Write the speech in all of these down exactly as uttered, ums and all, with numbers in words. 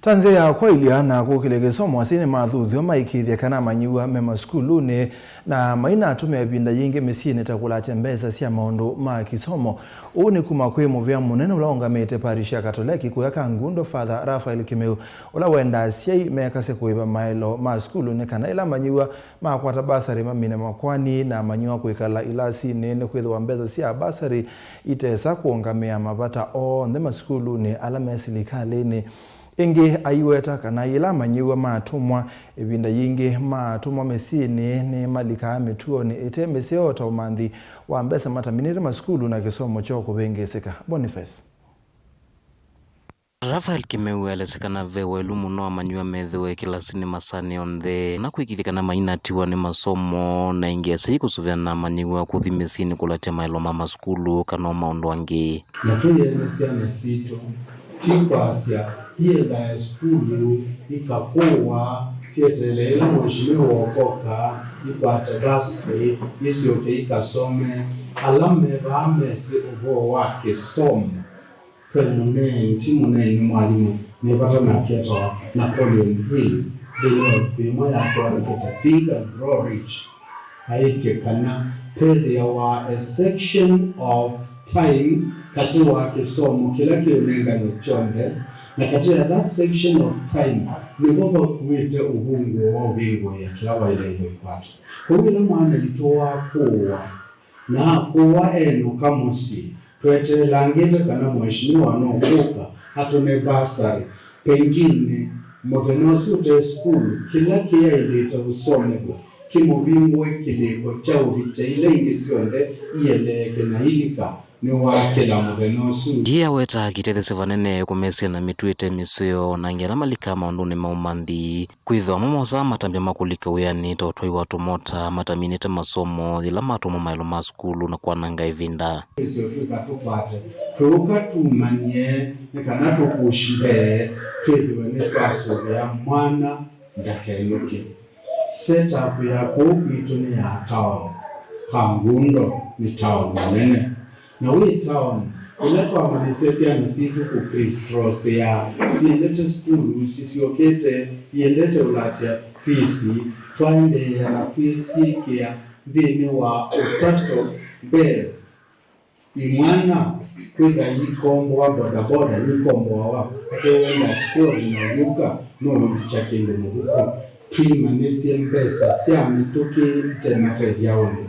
Ta nzĩa ya kwaĩlya na kũkĩlya kĩsomo, asyai nĩmathuthw'a maĩkĩĩthya kana amanyĩw'a me masukulunĩ na mainatũmĩa ĩvinda yingĩ mĩsyĩnĩ ta kũlatya mbesa sya maũndũ ma kĩsomo. Ũu nĩ kuma kwĩ mũvĩa mũnene ũla ũngamĩte parish ya Katoleki kũya Kangundo, Father Raphael Kĩmeu, ũla wendaa asyai mekasye kũĩva maelo ma sukulu nĩ kana ĩla amanyĩw'a makwata basarĩ mamine makwani na amanyĩw'a kwĩkala ilasinĩ, nĩkwĩthĩwa mbesa sya basarĩ itesa kũũngamĩa mavata onthe masukulunĩ ala me silikalĩnĩ. Ĩngĩ aiweta kana yĩla amanyĩw'a matũmwa, ĩvinda yingĩ matũmwa mĩsyĩnĩ, nĩmalikaa mĩtuonĩ ĩte mĩseo ta ũmanthi wa mbesa mataminĩte masukulu na kĩsomo kyoo kũvĩngĩĩsĩka. Boniface. Raphael Kĩmeu aelesya kana ve waĩlu mũno amanyĩw'a methĩwe kĩlasinĩ masaanĩ onthe na kũĩkĩĩthya kana mainatiwa nĩ masomo, na ĩngĩ asyai kũsũvĩa na amanyĩw'a kũthi mĩsyĩnĩ kũlatya maelo ma masukulu kana o maũndũ angĩ. Na tũyĩene syana sitũ, ti kwasya iĩthae sukulu ikakũwa, syeteele ĩla mweshimiwa ũkoka, ikwate basarĩ, isyoke ikasome. Ala me vaa mesĩ ũvoo wa kĩsomo. Ve mũneeni, ti mũneeni, nĩ mwalimũ, nĩ vata nake etawa Napoleon Hill, nthĩnĩ wa ĩvuku yĩmwe yakw'a ĩkĩta Think and Grow Rich. Aĩtye kana vethĩawa a section of time katĩ wa kĩsomo kĩla kĩũnenganwe kyonthe, na katĩ ya that section of time nĩvo vakuĩte ũvungũo wa ũvingũĩa kĩla waĩle ĩkwatwa. Kwoou ĩla mwana witũ wakũwa, na akũwa enũka mũsyĩ, tweteelangĩte kana mweshimiwa no kũka atũne basarĩ. Pengine mũthenya ũsu ũte sukulu, kĩla kĩyaĩlĩte ũsomethw'a kĩmũvingũe kĩlĩko kya ũvikya ila ingĩ syonthe ieleeke na ilika nĩwakĩla mũthenya ũsu. Ĩngĩ aweta kĩtetheesye vanene kũmesya na mĩtuo ĩte mĩseo na angĩ ala malikaa maũndũnĩ ma ũmanthi. Kwĩthĩwa amwe mosaa matambya ma kũlika wĩanĩ ta ũtwai wa tũmota mataminĩte masomo yĩla matũmwa maelo ma sukulu na kwananga ĩvinda. Twĩsĩ ũtw'ĩka tũkwate, tũũka tumany'e nĩ kana tũpush mbee, twĩthĩwe nĩtwasũvĩa mwana ndakelũke. Setup ya kũũ kwitũ nĩ ya town. Kangundo nĩ town nene. Na wĩ town, ĩla twamanyĩsya syana sitũ kũkriskrosea, syendete sukulu, sisyokete, iendete ũlatya fisi, twaendeea na kwĩsyĩkĩa nthĩnĩ wa ũtato mbee. Imwana kwĩtha ikomboa bodaboda, nĩkomboawa, akewenda squad na ũyũka, no ũlikya kĩndũ mũvuko. Twĩmanyĩsye mbesa sya mĩtũkĩ ite matethya ũndũ.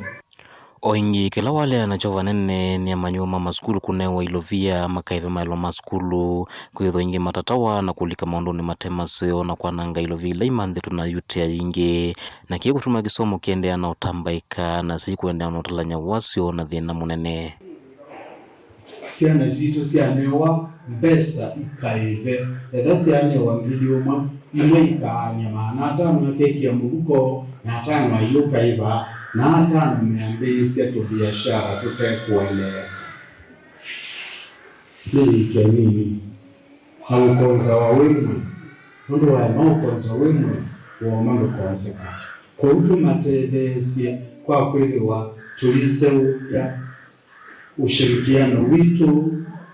O ĩngĩ, kĩla waleana nakyo vanene nĩ amanyĩw'a ma masukulu kũnewa ilovia makaĩve maelo ma sukulu, kwĩthwa ĩngĩ matatawa na kũlika maũndũnĩ mate maseo na kwananga ilovia ila imanthĩtwe na yutea yingĩ, na kĩĩ kũtuma kĩsomo kĩendeea na ũtambaĩka na syai kũendeea na ũtalany'a wasyo na thĩna mũnene. Syana sitũ syanewa mbesa ikaĩve, etha syanewa ngili ũmwe, imwe ikaany'a maana atano akekĩa mũvuko, na atano ayũka ĩva, na atano meambĩĩsya tũviashara tũte kũeleeka. Nĩyĩke nini, na ũkonzawa wĩ mwĩ, nũndũ waema ũkonza wĩ mwĩ, woma ndũkonseka. Kwoou tũmatetheesye kwa kwĩthĩwa tũiseũvya ũshirikiano witũ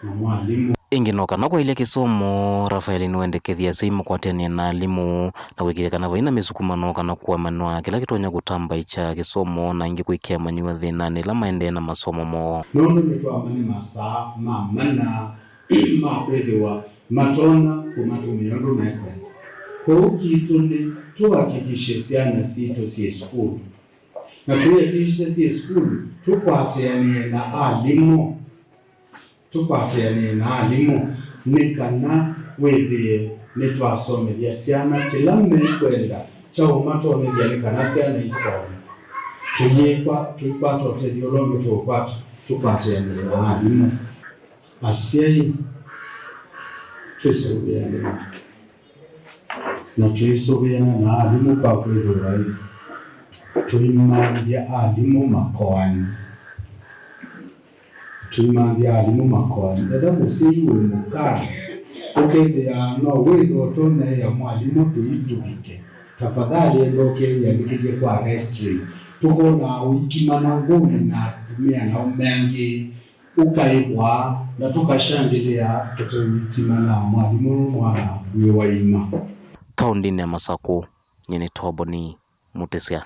na mwalimũ. Ĩngĩ no kana kwaĩlya kĩsomo, Rafael nĩwendekethya asyai makwatanĩe na alimũ na kũĩkĩĩthya kana vai na mĩsukumano kana kũemanwa kĩla kĩtonya kũtambaĩkya kĩsomo na ĩngĩ kũĩkĩa amanyĩw'a thĩnanĩ ĩla maendee na masomo moo. Nũndũ nĩtwamanya masaa ma mana ma kwĩthĩwa matonya kũmatũmĩa ũndũ mekwenda. Kwoou kitũ nĩ tũhakikishe syana sitũ syĩ sukulu. Na twĩakikishe syĩ sukulu, tũkwatĩanĩe na alimũ. Tũkwatĩanĩe na alimũ nĩ kana wĩthĩe nĩtwasomethya syana kĩla mekwenda kya ũmatonyethya nĩ kana syana isome. Tũyĩkwa, tũikwata ũtethyo ũla ũngĩ tũũkwata, tũkwatĩanĩe na alimũ. Asyai, twĩsũvĩanĩe. Na tũisũvĩana na alimũ kwa kwĩthĩwa ĩ, tũimanthya alimũ makoani. Tũimanthya alimũ makoani. Etha mũsyai wĩ mũkali, ũkethĩa no wĩthwa ũtonya ĩa mwalimũ tũitũvike, tafadhali enda ũkeyĩandĩkĩthye kwa registry. Tũkonaa ũikimana ngũnĩ na atumĩa na aũme angĩ. Ũkaĩvwa, na tũkashangĩlĩa tũteũikimana mwalimũ mwana. wĩ waima. Kaũndĩnĩ ya Masakũ, nyie nĩ Toboni Mũtĩsya.